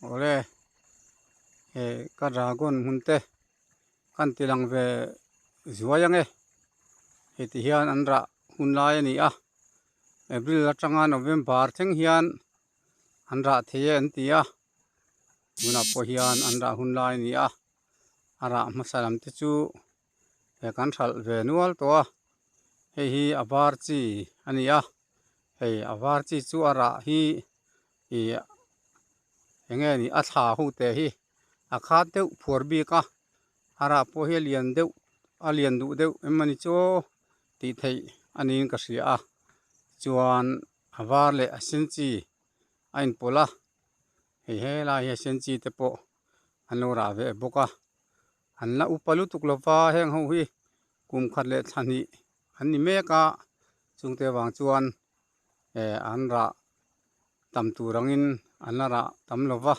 Awle he ka dragon hmun te kan ti lang ve zuai ang e hei ti hian an rah hun lai a ni a April atanga November thleng hian an rah thei e an ti a tunah pawh hian an rah hun lai a ni a a rah hmasa lam te chu he kan hralh ve nual tawh a hei hi a var chi a ni a hei a var chi chu a rah hi ih eng nge ni a thla ho te hi a khat deuh phuar bik a a rah pawh hi a lian deuh a lian duh deuh em a ni chu tih theih a niin ka hria a chuan a var leh a sen chi a inpawlh a hei helai hi a sen chi te pawh an lo rah ve bawk a an la upa lutuk lova heng ho hi kum khat leh thla hnih an ni mek a chungte vang chuan eh an rah tam tur angin an la rah tam lo va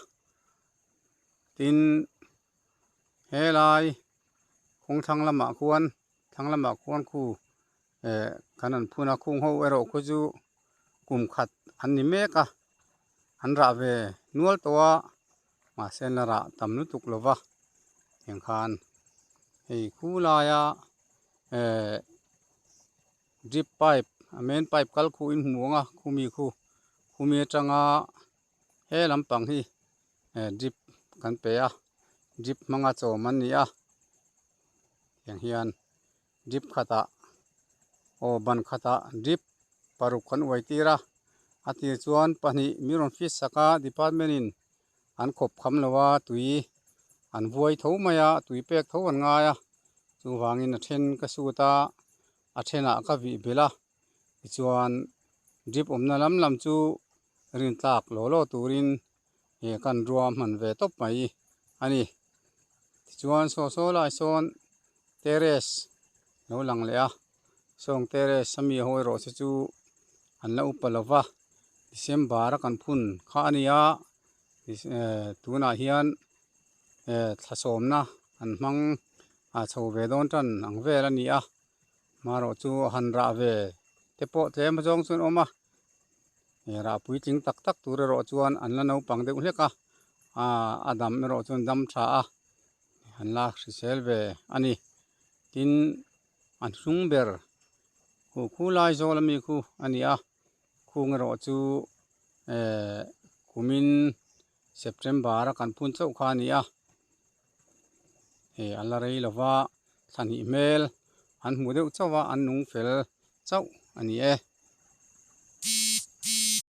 tin helai kawng thlang lamah khuan thlang lamah khuan khu eh kan han phun a khung ho erawh khu chu kum khat an ni mek a an rah ve nual tawh a mahse an la rah tam lutuk lo va tiang khan hei khu laia eh drip pipe a main pipe kal khu in hmu ang a khumi khu khumi atanga he lampang hi eh drip kan pe a drip hmanga chawm an ni a tiang hian drip khatah aw ban khatah drip paruk kan uai tir a a tir chuan pahnih mi rawn fit sak a department in an khawp kham lo a tui an vuai tho mai a tui pek tho an ngai a chuvangin a then ka sut a a thenah ka vih belh a tichuan drip awmna lam lam chu rin tlak law law turin ih kan rua hman ve tawp mai a ni tichuan saw saw lai sawn terrace lo lang leh a sawng terrace a mi ho erawh te chu an la upa lo va December a kan phun kha a ni a eh tunah hian eh thla sawmna an hmang a chho ve dawn tan ang vel a ni a marawh chu a han rah ve te pawh tlem zawng chu an awm a eh rah puitling tak tak tur erawh chuan an la naupang deuh hlek a ah a dam erawh chuan dam tha a an la hrisel ve a ni tin a hnung ber huh khu lai zawl ami khu a ni a khung erawh chu eh kumin September a kan phun chauh kha a ni a hei a la rei lova thla hnih hmel an hmuh deuh chauh a an nung fel chauh a ni e.